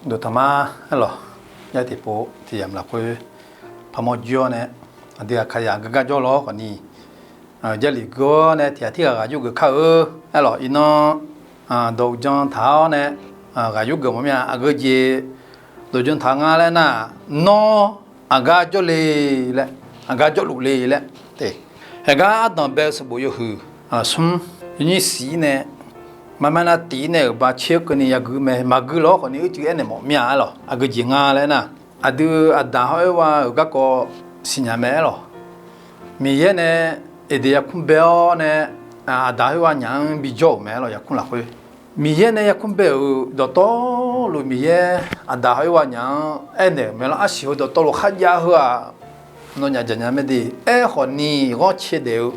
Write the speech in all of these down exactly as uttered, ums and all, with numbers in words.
Dawqtaq ma, aerlawq, jar tiqpov tiq yamq lafkhoer parmawr jir-awr nae, aqdui aqkaqyaq geugar jawr lawr khawfni, Jarlif geur-awr nae tiq ghaq tirghaq ghaq yurgeuf kar-eu, aerlawq, iqnan dawq uqdzan taq-awr nae ghaq yurgeuf mawf mir-a. Aqgeu jeq dawq uqdzan taq nga laer nar, nawr aqgar jawrle laer, aqgar jawrluf le laer, te, haegar ardanq bae-eu sanqbof yawhuiq smr yawnyir siq-ir nae, marmaer nar tiq-ir nae-euq ba tser-eu keuvni yagui mae. Maqgui lawr khawfni uicuiv aernaeq mawf mir-a, aerlawq, aqgeu jeq nga laer nar, aqdui aqdaq hawr oerva-euq garkawv siqnya mae, aerlawq. Miqyaer nae Eqdeq yarkmr bae-awr nae, aqdaq hawr oerva nyaf-anr bijawr-euq mae, aerlawq, yarkmr lafkhoer. Miqyaer nae yarkmr bae-euq dawqtawvluf Miqyaer aqdaq hawr oerva nyaf-anr aernaeq-euq mae lawr. Arsiq heu dawqtawvluf kharjav heu-aq, nawnyaf dzaqnya mae de. Aerkhawfni ghanrcae daef-eu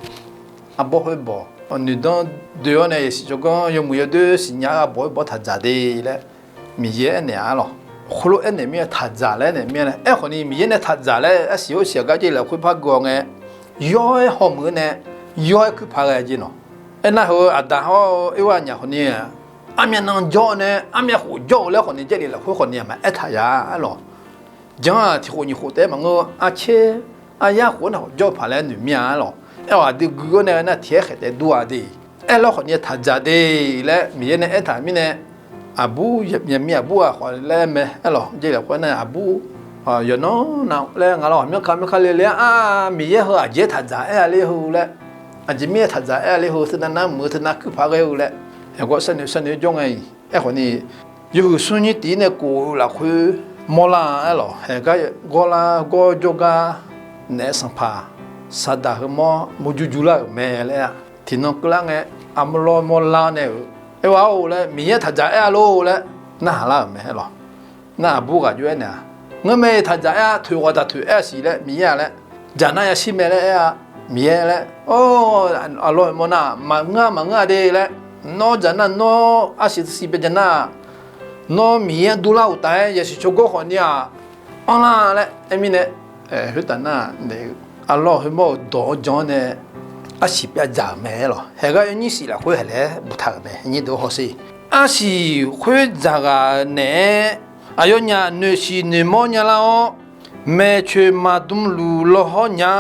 arbawr khoer bawq, noeqdanr doe-awr nae yasiq tsawrganr yawmuiq yawdoer siqnya-eu arbawr khoer bawr taq dzaq de laer Miqyaer aernaeq-a, aerlawq. Khoerlof aernaeq mir-a, taq dzaq laer aernaeq mir-a nae, aerkhawfni Miqyaer nae taq dzaq laer arsiq-awr siq aqgar Jarlif lafkhoer par gui-awr ngae, yawr-aer hawmuiq-eu nae, yawr-aer kuirpaq ghae jeq nawq. Aernar heu aqdaq hawr-eu oerva nyaf khawfni, armyav nan jawr-eu nae armyav khof jawr-eu laer khawfni Jarlif lafkhoer khawfni aqma aertaq ya, aerlawq. Janr-aq tiq khof nyiq khof taef-aer maqngeur, arcaer aryar khof-anr naqkhawf jawr-eu paq laer noeq mir-a, aerlawq. Aer-awq aqdui gui-awr nae nar tiq aer khaeq taef dur-a de. Aerlawr khawfni taq dzaq de laer Miqyaer nae aertaq mirnae, aqbur, yaqmir aqbur-aq khawf laer mae, aerlawq, Jarlif lafkhoer nar aqbur, yawqnan nav laer nga lawr, aqmyanr ka myanr ka le le-a, Miqyaer heu aqjeq-aer taq dzaq aer-a ler heu laer, aqjeq mirnae taq dzaq aer-a ler heu, teunav nar muiq-eu teunav kuirpaq ghae-eu laer, haeqgawr sharnoeq sharnoeq-aer jawr ngae-iq. Aerkhawfni, yawhuiq smr nyiq tiq-ir nae kof-eu lafkhoer mawrlar-a, aerlawq, haeqgar gawrlar gawr jawrgar naeq-aer sanqpaq Saqdaq heumawr murjur jurlar-euq mae laer-a. Tiqnan keuvlar ngae, aqmawr lawr mawrlar nae-euq, Aerwa-or laer, Miqyaer taq dzaq aer-a lor laer narhaq lar-euq mae, aerlawq. Nar aqbur ghaq jov-aer naeq-a, Ngeurmae, taq dzaq aer-a, toeq ghawq daq toeq aer-a siq laer Miqyaer-a laer, dzaq nar yashir mae laer aer-a, Miqyaer laer, Or, aqlawr heumawr nar maqngeur-a maqngeur-a de laer, nawr dzaq nar nawr arsiq taqsiq byav dzaq nar-aq, nawr Miqyaer-anr durlar uqtaf-aer yasiq tsawrganr khawfni-aq, anrlar laer aer mirnae, khoertaf nar naeq-eu aqlawr heumawr-euq dawq-anr jan-awr nae arsiq byav dzaq-euq mae, aerlawq. Haeqgar yawnyir siq lafkhoer haeq laer boftaq-euq mae, nyir deuq-anr hawsher. Arsiq khoer dzaq ghaq-euq naeq-aer aqyawfnyaf noeqshiq noeqmawr nyalar-awr, maeqtsoeq maqdm luf lawhawr nya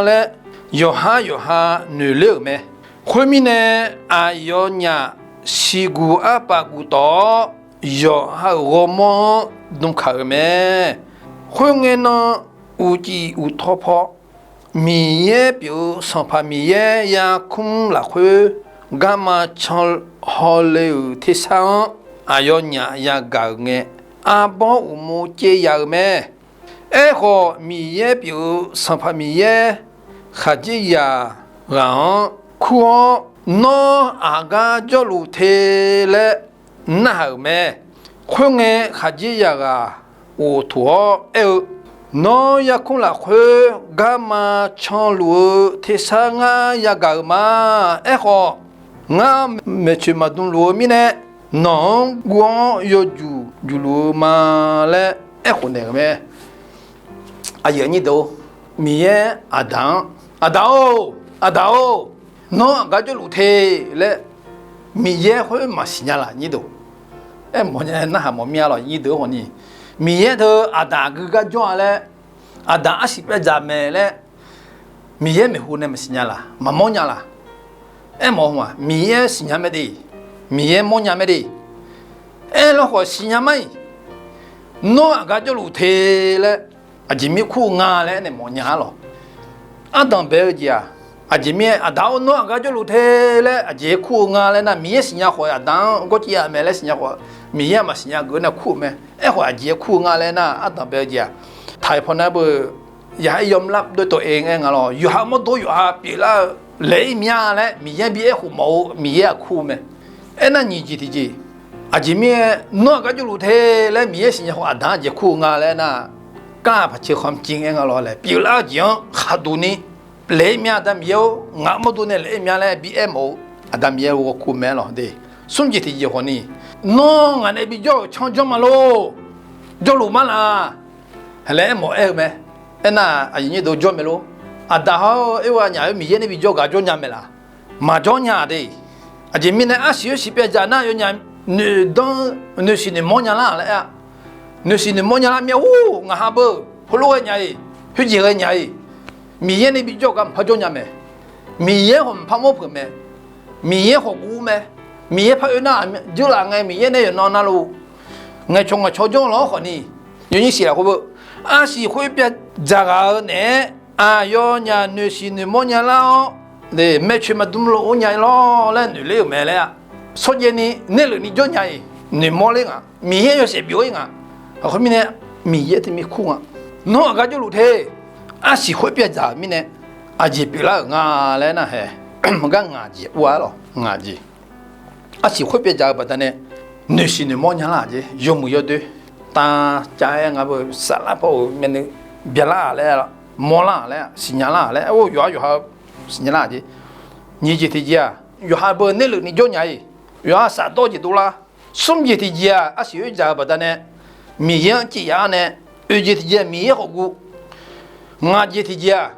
laer yawqhar yawqha noeqler-euq mae. Khoermirnae, aqyawfnyaf siqguq arpaf guftawf-awr, yawqha-euq ghawrmawr-anr dmkaq-euq mae. Khoerngae nan, uqcif uqtaw paw Miqyaer pyeuf-eu Sanqpaq Miqyaer yarkmr lafkhoer garma can hawle-euq tersar-anr aqyawfnyaf yagaq-euq ngae, arbawr uqmov caev yaf-euq mae. Aerkhawf, Miqyaer pyeuf-eu Sanqpaq Miqyaer khaqdzerzaq ghaq-anr kur-awr, Nawr aqgar jawrluf te laer narhaq-euq mae. Khoerngae, khaqdzerzaq ghaq ghoftoq-awr aer-eu, Nawr yarkmr lafkhoer garma canluf-eu tersar ngar yagaq-euq ma. Aerkhawf, ngar maeqtsoeq maqdm luf-eu mirnae, nawq-anr guv-awr yawjuq juqluf-eu ma laer aerkhof naeq-euq mae. Aqyuif aqnyir deuq-or, Miqyaer aqdaq-anr, Aqdaq-or, Aqdaq-or, nawr aqgar jawrluf te laer Miqyaer khoer maqsiq nya laq, nyir deuq? Aermawf nya narhaq mawf mir-a lawq, nyir deuq-anr hawni. Miqyaer teu aqdaq aqgeu gar jawr-a laer, aqdaq arsiq byav dzaq mae laer Miqyaer maeqhu nae maqsiq nya laq, maqmawr nya laq? Aermawf-eu ma, Miqyaer siqnya mae de, Miqyaer mawrnya mae de. Aerlawkhawf siqnya mar-iq, Nawr aqgar jawrluf te laer aqjeq mir kur-eu nga laer aernaeq mawf nya-a lawq. Ardanq bae-eu jeq-aq, aqjeq mir-aer, Aqdaq-or, nawr aqgar jawrluf te laer aqjeq kur-eu nga laer nar, Miqyaer siqnya khawf aqdaq-anr gawrciv ya mae laer siqnya khawf, Miqyaer-aq maqsiq nya geuf-eu nar kur-eu mae. Aerkhawf aqjeq kur-eu nga laer nar, ardanq bae-eu jeq-aq, taq-iq pawnae beu, yaqhar yawmlar doer tawf-eu ngae nga lawq, yawqha mawrdo yawqha pyeuflar-eu laeq-ir mya laer Miqyaer bi aerkhof mawf-eu, Miqyaer-aq kur-eu mae. Aernar nyiq jeq tiqjeq, aqjeq mir-aer nawr aqgar jawrluf te laer Miqyaer siqnya khawf aqdaq-anr aqjeq kur-eu nga laer nar, kar paqceuq khamq civ ngae nga lawq laer pyeuflar-eu jeq-anr khaqduq ni laeq-ir mya, Aqda Miqyaer-or, ngaq mawrdo nae laeq-ir mya laer bi aermawf-eu, Aqda Miqyaer ghawrkur mae lawq de. Smr jeq tiqjeq khawfni, Nawr ngaq nae bijawr-euq canr janr ma lor, jawrluf mar laq laer aermawf aer-eu mae. Aernar, aqyuif nyir deuq jawr mae lor. Aqdaq hawr-eu Erwa nyaf-aer Miqyaer nae bijawr gaq jawr nya mae laq? Maqjawr nya de. Aqjeq mirnae arsiq-aer siqpyav dzaq nar yawnyaf noeqdanr noeqsiq noeqmawr nya lar laer aer-a. noeqsiq noeqmawr nya lar mir-a. Or, ngaq ha beu heulof ghae nya-iq, khoerjeq ghae nya-iq, Miqyaer nae bijawr-eu gar maqpar jawr nya mae. Miqyaer khawf maqpar mawr peuq mae. Miqyaer khawf guv mae. Miqyaer par oe nar, jeurlaf ngae Miqyaer nae yawqnan navluf ngaeqcawq ngaeqcawq jawr-eu lawr khawfni, yawnyir siq lafkhoer beu, arsiq khoer byav dzaq ghaq-eu naeq-aer aqyawfnyaf noeqsiq noeqmawr nya lar-awr, maeqtsoeq maqdm lof-aer nya lawr laer noeq ler-euq mae laer-a. Shawrjaev ni naerluf ni jawr nya-iq, noeqmawr ler nga. Miqyaer yawshaef byov-ir nga. Aqkhoer mirnae Miqyaer teumirnae kur nga. Nawr aqgar jawrluf te. Arsiq khoer byav dzaq-euq mirnae aqjeq pyeuflar-euq nga laer nar hae, maqgar ngaq jeq ur-a lawq, ngaq jeq. Arsiq khoer byav dzaq-eu baqdanae noeqsiq noeqmawr nya lar-aq jeq, yawmuiq yawdoer tavcav-aer nga beu saflar paw-euq myavnuiv byalar-aq laer, mawrlar-aq laer, siqnya lar-aq laer, or yawqha yawqha siqnya lar-aq jeq. Nyiq jeq tiqjeq-aq, yawqha beu naerluf ni jawr nya-iq, yawqha safdawr jeq dovlar. Smr jeq tiqjeq-aq, arsiq khoer dzaq-eu baqdanae Miqyaer-anr civ yaf-awr nae, oeq jeq tiqjeq Miqyaer khawf guv. Ngaq jeq tiqjeq-aq,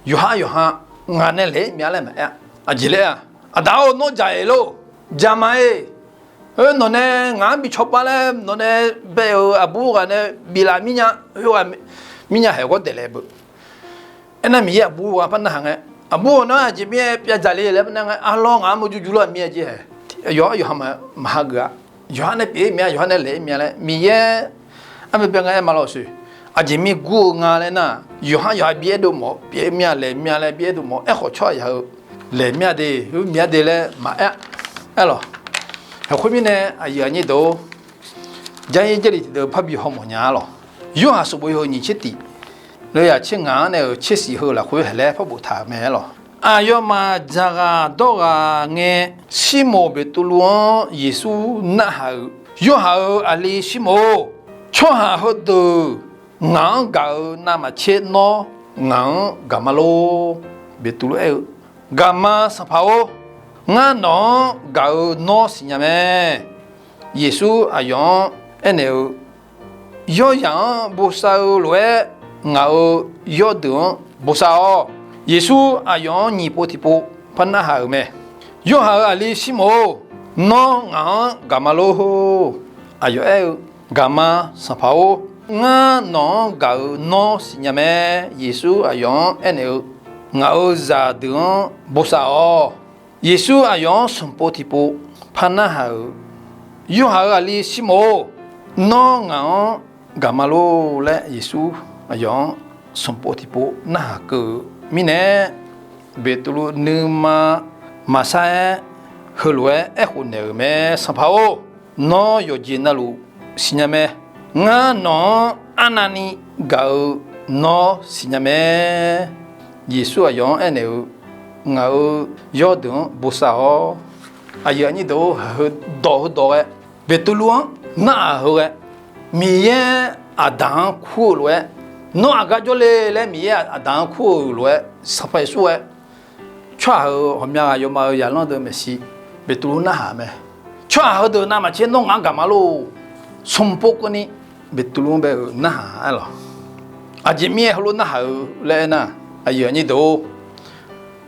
yawqha yawqha ngaq nae laeq-aer myav laer maqaer-a. Aqjeq laer-aq, Aqda-or, nawr dzaq-iq lor, dzaq ma-iq. Oe, nawq nae ngaq-anr bi cawba laer nawq nae bae-euq aqbur ghaq nae biflaf mirnya, khoerghaq mirnya haeq ghawr daeqlaef beu. Aernar Miqyaer aqbur ghaq par narhaq ngae, aqbur ghaq nar aqjeq mir-aer pyav dzaq le laer par nar ngae, arlawr ngaq-anr murjur jur lar mir-a jeq. Yawqha yawqha maqhageuf-a. Yawqha nae pyeuf-ir myav, yawqha nae laeq-ir myav laer Miqyaer armyav byav ngae aer ma lawr-euq soe. Aqjeq mir gur-eu nga laer nar, yawqha yawqha bi aerdov mawf-awr pyeuf-ir myav, laeq myav laer bi aerdov mawf-awr, aerkhawf tsawrhaq yaq-eu laeq myav de, heu myav de laer maqaer-a. Aerlawq, haqkhoer mirnae aqyuif aqnyir deuq-or, Jarlif Jarlif tiqdeuv parbi hawmawf nya-a lawq. Yorhaq sanqbof yawhuiq nyiq tser tiq, lawryaq tser ngaq-anr nae-euq tser siq heu lafkhoer haeq laer par boftaq-euq mae-aer lawq. Aqyawfmaf dzaqghaq dawrghaq ngae, Sirmoq Beqtuvluv-anr Yeqsur narhaq-euq, Yorhaq-euq aqli Sirmoq-or, tsawrhaq heudeuq ngaq-anr gaq-eu navmaqtser nawr ngaq-anr gaq ma lor. Beqtuvluv aer-eu, Gaqma Sanqpaq-or, ngar nawq-anr gaq-eu nawr siqnya mae. Yeqsur aqyawf-anr aernaeq-eu, Yawryaq-anr bosav-eu lof-aer ngaq-euq yawrdeuq-anr bosav-awq. Yeqsur aqyawf-anr nyiq pov tiqpov par narhaq-euq mae. Yorhaq-euq aqli Sirmoq-or, nawr ngaq-anr gaq ma lor. Aqyawf aer-eu, Gaqma Sanqpaq-or, ngar nawq-anr gaq-eu nawr siqnya mae. Yeqsur aqyawf-anr aernaeq-eu, Ngaq-euq zaqdeuq-anr bosav-awq. Yeqsur aqyawf-anr smqpov tiqpov par narhaq-euq, Yorhaq-euq aqli Sirmoq-or, nawr ngaq-anr gaq ma lor laer Yeqsur aqyawf-anr smqpov tiqpov narhaq keuv-euq mirnae, Beqtuvluv nuima maqsar-aer heulof-aer aerkhof naeq-euq mae, Sanqpaq-or, nawr yawqjeq navluf siqnya mae. Ngar nawq-anr arnavni gaq-eu nawr siqnya mae. Yeqsur aqyawf-anr aernaeq-eu, Ngaq-euq yawrdeuq-anr bosav-awq. Aqyuif aqnyir deuq-or, haq heudawq heudawq ghae, Beqtuvluv-anr narhaq heu ghae, Miqyaer Aqdaq-anr kur-eu lof-aer, nawr aqgar jawrle laer Miqyaer Aqdaq-anr kur-euq lof-aer Sanqpaq Yeqsur-aer, tsawrhaq heu ghawqmya ghaq yawma-euq zaqlanr deuq maeqshi Beqtuvluv narhaq mae. Tsawrhaq heudeuq navmaqtser nawr ngaq-anr gaq ma lor. Smqpov keuvni Beqtuvluv-anr bae-euq narhaq aer lawq. Aqjeq mir-aer heulof narhaq-eu laer aernar, aqyuif aqnyir deuq-or,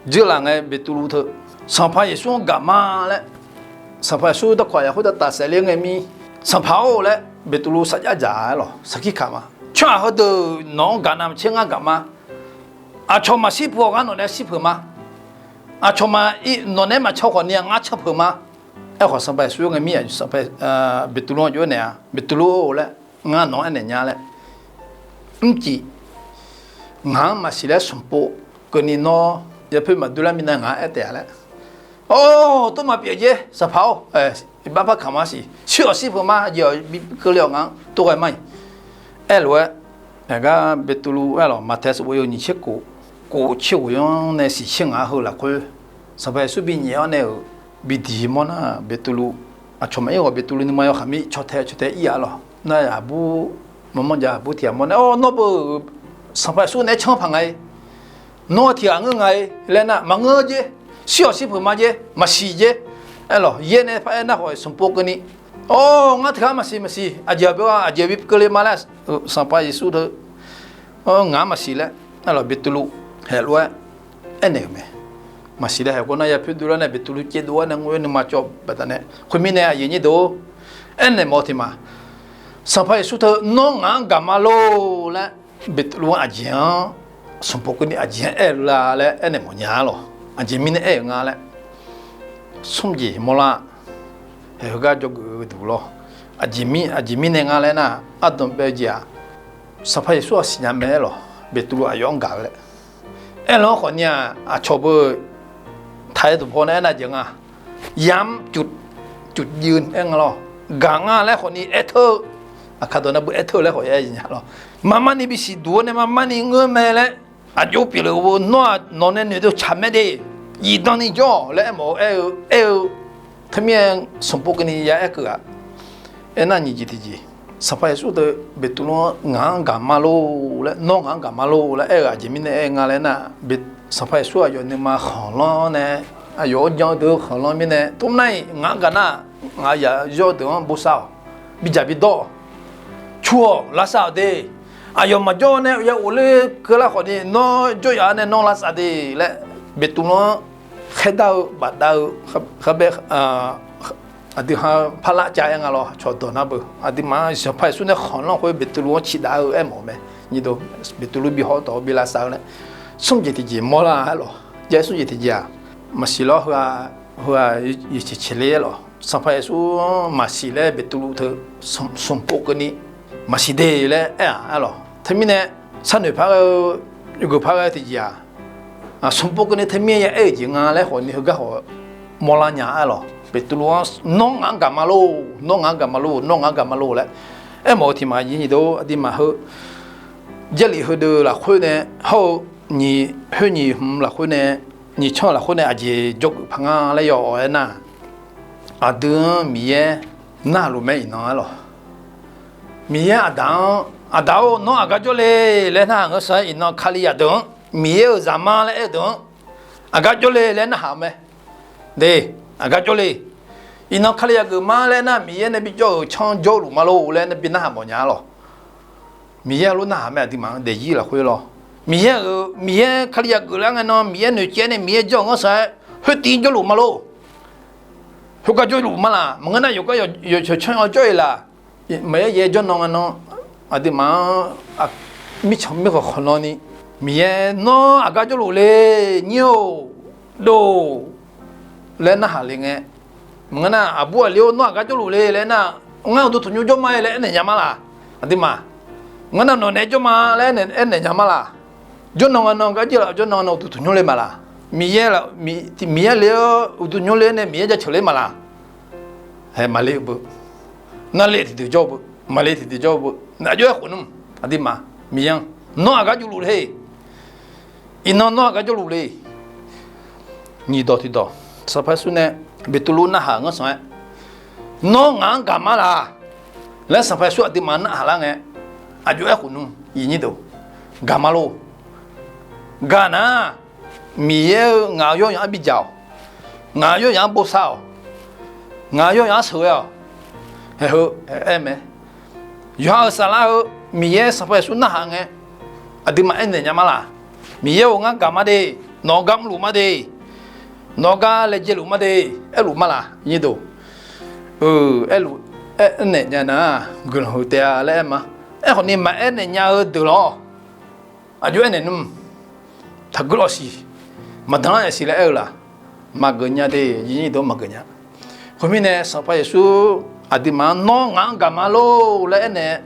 dzeurlaf ngae Beqtuvluv teu Sanqpaq Yeqsur-anr gaq ma laer, Sanqpaq Yeqsur darkawq yaq khoertav tafsaef ler ngae mir, Sanqpaq-or laer Beqtuvluv sarjax dzaq-a aer lawq. Sarkir kaq ma. Tsawrhaq heudeuq nawq-anr gaq navmaqtser ngar gaq ma. Aqcawq maqshir peuq-awq, ngar nawq naeq-aer shir peuq ma. Aqcawq ma, nawq naeq-aer maqcan khawf ni-a, ngar can peuq ma. Aerkhawf Sanqpaq Yeqsur ngae mir-aq, Sanqpaq, Beqtuvluv-anr jov-aer naeq-a, Beqtuvluv-or laer, ngar nawq-anr aernaeq nya laer, mrcif, ngaq-anr maqsiq laer smqpov keuvni nawr yapoer maqdur lar mirnae ngaq-anr aer taef-a laer. Or, tov maqpyeuf jer Sanqpaq-or, iqbax par kamq-a siq, shir-awq shir peuq ma, jeq-awq bi keuvle-awq ngaq-anr tov ghae ma-iq. Aerlof-aer, aqgar Beqtuvluv aer lawq, Maqtaeq sanqbof yawhuiq nyiq tser kof, kof tser ghof-anr nae siq tser ngaq-anr heu lafkhoer, Sanqpaq Yeqsur binyaef-awr nae-euq bi diq mawr nar, Beqtuvluv, aqcawq maqir ghawq Beqtuvluv nuima yawkaq mir caw tae caw tae ir-a lawq. Nar aqbur, maqmanr jav aqbur tiq ghaq mawr nae, Or, nawr beu, Sanqpaq Yeqsur naeq-aer canr paq nga-ir. Nawr tiq ghaq ngeur nga-ir laer nar, maqngeur jer. Shir-awq shir peuq ma jer, maqsiq jer. Aer lawq, yaer nae paraer nar khawf smqpov keuvni, Or, ngar tiq ghaq maqsiq maqsiq, aqjeq-aq bya, aqjeq bi keuvle ma laer, Sanqpaq Yeqsur teu, Or, ngaq-anr maqsiq laer aer lawq. Beqtuvluv haeqlof-aer aernaeq-euq mae. Maqsiq laer haeq khawf nar, yapoer dovlar nae Beqtuvluv caevdov-aer nae ngeur-aer nuima cawv baqdanae, khoermirnae aqyuif aqnyir deuq-or, aernaeq mawf-eu tiq ma. Sanqpaq Yeqsur teu, Nawr ngaq-anr gaqma lor laer, Beqtuvluv-anr aqjeq-anr, smqpov keuvni aqjeq-anr aer-eu la laer aernaeq mawfnya-ar lawq. Aqjeq mirnae aer-euq nga laer, smr jeq mawrlar-a. Haeq heugar dzawgeuf-eu duq lawr. Aqjeq mir, aqjeq mirnae nga laer nar, ardanq bae-eu jeq-aq, Sanqpaq Yeqsur-aq siqnya mae-aer lawq, Beqtuvluv aqyawf-anr gaq-eu laer. Aerlanr khawfni-aq, aqcawq beu taq-aer dawqpaw nae aernar jeq nga. Yamq cuf, cuf jiv aer nga lawr. Gaq nga laer khawfni aerteur-eu, aqkar dawq nar beu aerteur-eu laer khawf aer nya lawr. Marmarni bisiq duq-awr nae marmarni ngeur mae laer, aqjox pyeuflef-eu, Nawr-aq nawq nae noeqdov tsaq mae de, zifdan ni jawr-awq laer aermawf-eu aer-eu, aer-eu, teumirnae smqpov keuvni ya aer keuv-aq. Aernar nyiq jeq tiqjeq, Sanqpaq Yeqsur teu Beqtuvluv-anr ngaq-anr gaqma lor laer, Nawr ngaq-anr gaqma lor laer aer-eu aqjeq mirnae aer-eu nga laer nar, Sanqpaq Yeqsur aqyawf nuima khanqlanr nae, aqyawf-anr jan-eu deuq-eu khanqlanr mirnae, tov nar-iq ngaq-anr gaq nar, ngaq-euq zaq yawr-eu deuq-anr bosav-awq, bidzaq bidawr-awq, cu-awq, lavsav-awq de. Aqyawf maqjawr nae ya ghofler keuvlar khawfni, Nawr jawr yaf-awr nae Nawr lavsav de laer, Beqtuvluv-anr khaerdar-eu bafdav-eu kharbae, aqdui ha parlar cav-aer nga lawr, cawqdawq nar beu. Aqduimaf-anr Sanqpaq Yeqsur nae khanqlanr khoer Beqtuvluv-anr ciqdav-eu aermawf-eu mae. Nyiq deuq, Beqtuvluv bi haw tawq-eu bi lavsav-eu laer, smr jeq tiqjeq mawrlar-a aer lawq. Jav-aer smr jeq tiqjeq-aq, maqsiq lawr heu-aq, heu-aq, yawceq ceqler-aer lawq. Sanqpaq Yeqsur-anr maqsiq laer Beqtuvluv teu smqpov keuvni maqsiq de laer aer-aq aer lawq. Teumirnae sharnoeq paq ghae-eu, yawgeuf paq ghae-eu tiqjeq-aq, smqpov keuvni teumir ya aer-euq jeq nga laer khawfni heugar khawf mawrlar nya aer lawq. Beqtuvluv-anr Nawr ngaq-anr gaqma lor, Nawr ngaq-anr gaqma lor, Nawr ngaq-anr gaqma lor laer aermawf-eu tiqmaq nyiq deuq aqduimaf heu Jarlif heudeuq lafkhoer nae hawr-eu, nyiq khoer nyiq hmq lafkhoer nae, nyiq tsanr-eu lafkhoer nae aqjeq dzawgeuf paq nga laer yaw-awq aernar, aqdui-anr Miqyaer narhaq luf mae iqnan aer lawq. Miqyaer Aqdaq-anr, Aqdaq-or, nawr aqgar jawrle laer narhaq ngeur sar-aer, iqnan Kalizaq deuq-anr, Miqyaer-euq zaqmar laer aer-eu deuq-anr, aqgar jawrle laer narhaq-eu mae. De, aqgar jawrle. Iqnan Kalizaq geufmar laer nar, Miqyaer nae bijawr-euq tsanr jawrluf ma lor laer nae bi narhaq mawfnya-a lawq. Miqyaer heulof narhaq mae aqduimaf-anr daefzir lafkhoer lawr. Miqyaer-euq, Miqyaer Kalizaq geuflar ngae nan, Miqyaer noeqcaev nae Miqyaer jawr-euq ngeur sar-aer, khoertiv jawrluf ma lor. Khoergar jawrluf ma laq. Maqngeur nar yawqgar yawqceuq tsanr-anr jawr-iq laq. Maqaer yaer jawrnan ngae nan, aqduimaf-anr mirtsaq mirkhanq khanqlan ni, Miqyaer nawr aqgar jawrluf le, nyir-or, dov laer narhaq le ngae, maqngeur nar aqbur aqli-or nawr aqgar jawrluf le laer nar, ngar uqduq tanqnymr jawr ma laer aernaeq nya ma laq. Aqduimaf, ngar nar nawq naeq-aer jawr ma laer aernaeq nya ma laq. Jawrnan ngae nan gar jir laf jawrnan ngae nan uqduq tanqnymr le ma laq. Miqyaer le-awr uqduq tanqnymr le nae Miqyaer jaceuq ler ma laq. Hae, maqle-eu beu. Narle tiqdeuq jawr-eu beu, maqle tiqdeuq jawr-eu beu. Nar jawr-aer khof nmr, aqduimaf Miqyaer-anr nawr aqgar jawrluf le. Iqnan nawr aqgar jawrluf le. Nyiq dawq tiqdawq, Sanqpaq Yeqsur nae Beqtuvluv narhaq-euq ngeur sanq-aer, nawr ngaq-anr gaqma laq laer Sanqpaq Yeqsur aqduimaf narhaq lar ngae, aqjox-aer khof nmr, iqnyir deuq, gaqma lor. Gaq nar, Miqyaer-eu ngaq-euq yawr yaf-anr bidzaq-awq. Ngaq-euq yawr yaf-anr bosav-awq. Ngaq-euq yawr yaf-anr sheuqghae-awq. Haeq heu aer mae. Yawqha-euq saflar-eu Miqyaer Sanqpaq Yeqsur narhaq ngae, aqduimaf aernaeq nya ma laq. Miqyaer-or, ngar gaq ma de. Nawq-eu gar mrluf ma de. Nawq-eu gar laejae luf ma de. Aerluf ma laq, iqnyir deuq. Aerluf, aernaeq nya nar, guiqlanq huiq taef-a laer aer ma. Aerkhawf ni maqaer naeq nya-eu deuq lawr. Aqjox aernaeq nmr, taqguir lawq siq, maqdanlar naeq siq laer aer-eu laq. Maqgeuf nya de, iqnyir deuq maqgeuf nya. Khoermirnae Sanqpaq Yeqsur aqduimaf-anr nawr ngaq-anr gaq ma lor laer aernaeq,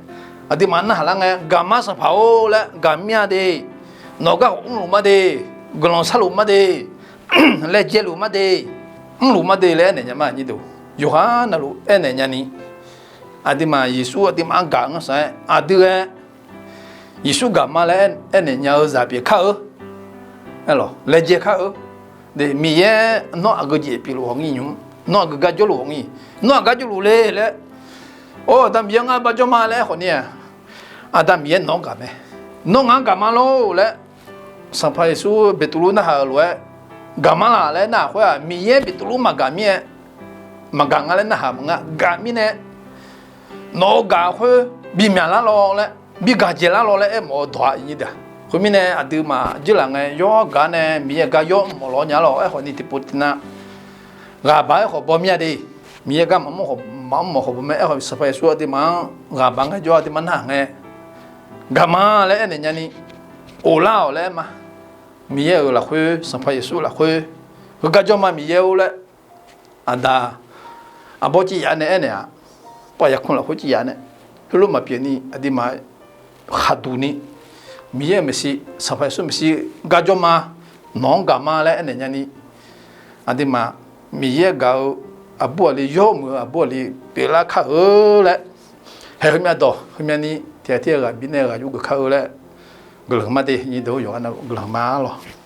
aqduimaf narhaq lar ngae, gaq ma Sanqpaq-or laer gaq mir-a de. Nawq-eu gar khawf mrluf ma de. Guiqlanq sharluf ma de. Laejae luf ma de. Mrluf ma de laer aernaeq nya ma, iqnyir deuq. Yawqha navluf aernaeq nyani, aqduimaf Yeqsur aqduimaf-anr gaq-eu ngeur sanq-aer, aqdui-aer Yeqsur gaq ma laer aernaeq nya-eu zaq pyeuf kar-eu, laejae kar-eu. Miqyaer nawr aqgeu jeq pyeufluf hawq ngir nymr, nawr aqgeu gar jawrluf hawq ngir, nawr aqgar jawrluf le laer, or, Aqda Miqyaer ngar bar jawr ma laer aerkhawf ni-aq, Aqda Miqyaer nawq-anr gaq mae. Nawr ngaq-anr gaq ma lor laer, Sanqpaq Yeqsur Beqtuvluv narhaq-euq lof-aer, gaq ma laq laer narhaq khoer-aq, Miqyaer Beqtuvluv maqgaq mir-aer, maqgaq nga laer narhaq maqnga. Gaq mirnae, nawq-eu gaq khoer bimyaq lar lawr laer, bi gaq dzaeq lar lawr laer aermawf-eu dawq-a, iqnyir deuq. Khoermirnae aqduimaf jirlaf ngae yawr gaq nae Miqyaer gar yawr mr mawf lawr nya lawr. Aerkhawf ni tiqpov tiqnav ghaq baq-aer khawf baw mir-a de. Miqyaer gar maqmr khawf maqmr mawf khawf beu mae. Aerkhawf Sanqpaq Yeqsur aqduimaf-anr ghaq baq ngaejawr aqduimaf narhaq ngae, gaq ma laer aernaeq nyani, of lar-awq laer aer ma. Miqyaer-euq lafkhoer, Sanqpaq Yeqsur lafkhoer, heugar jawr ma Miqyaer-or laer, aqda, aqbawr civ yaf nae aernaeq-aq, paf yaqkmq lafkhoer civ yaf nae, heulof maqpyeuf ni aqduimaf khaqduq ni, Miqyaer-euq maeqshi, Sanqpaq Yeqsur maeqshi gar jawr ma, nawq-anr gaq ma laer aernaeq nyani, aqduimaf Miqyaer gaq-eu aqbur aqli, yawmuiq-eu aqbur aqli pyeuflar kar-eu laer, haeq heumyav dawq heumyav ni tiqghaq tirghaq ghaq bifnaeq ghaq yur geuf kar-eu laer, guiqlanq ma de nyi deuq-or yawqghaq navluf guiqlanq ma lawq.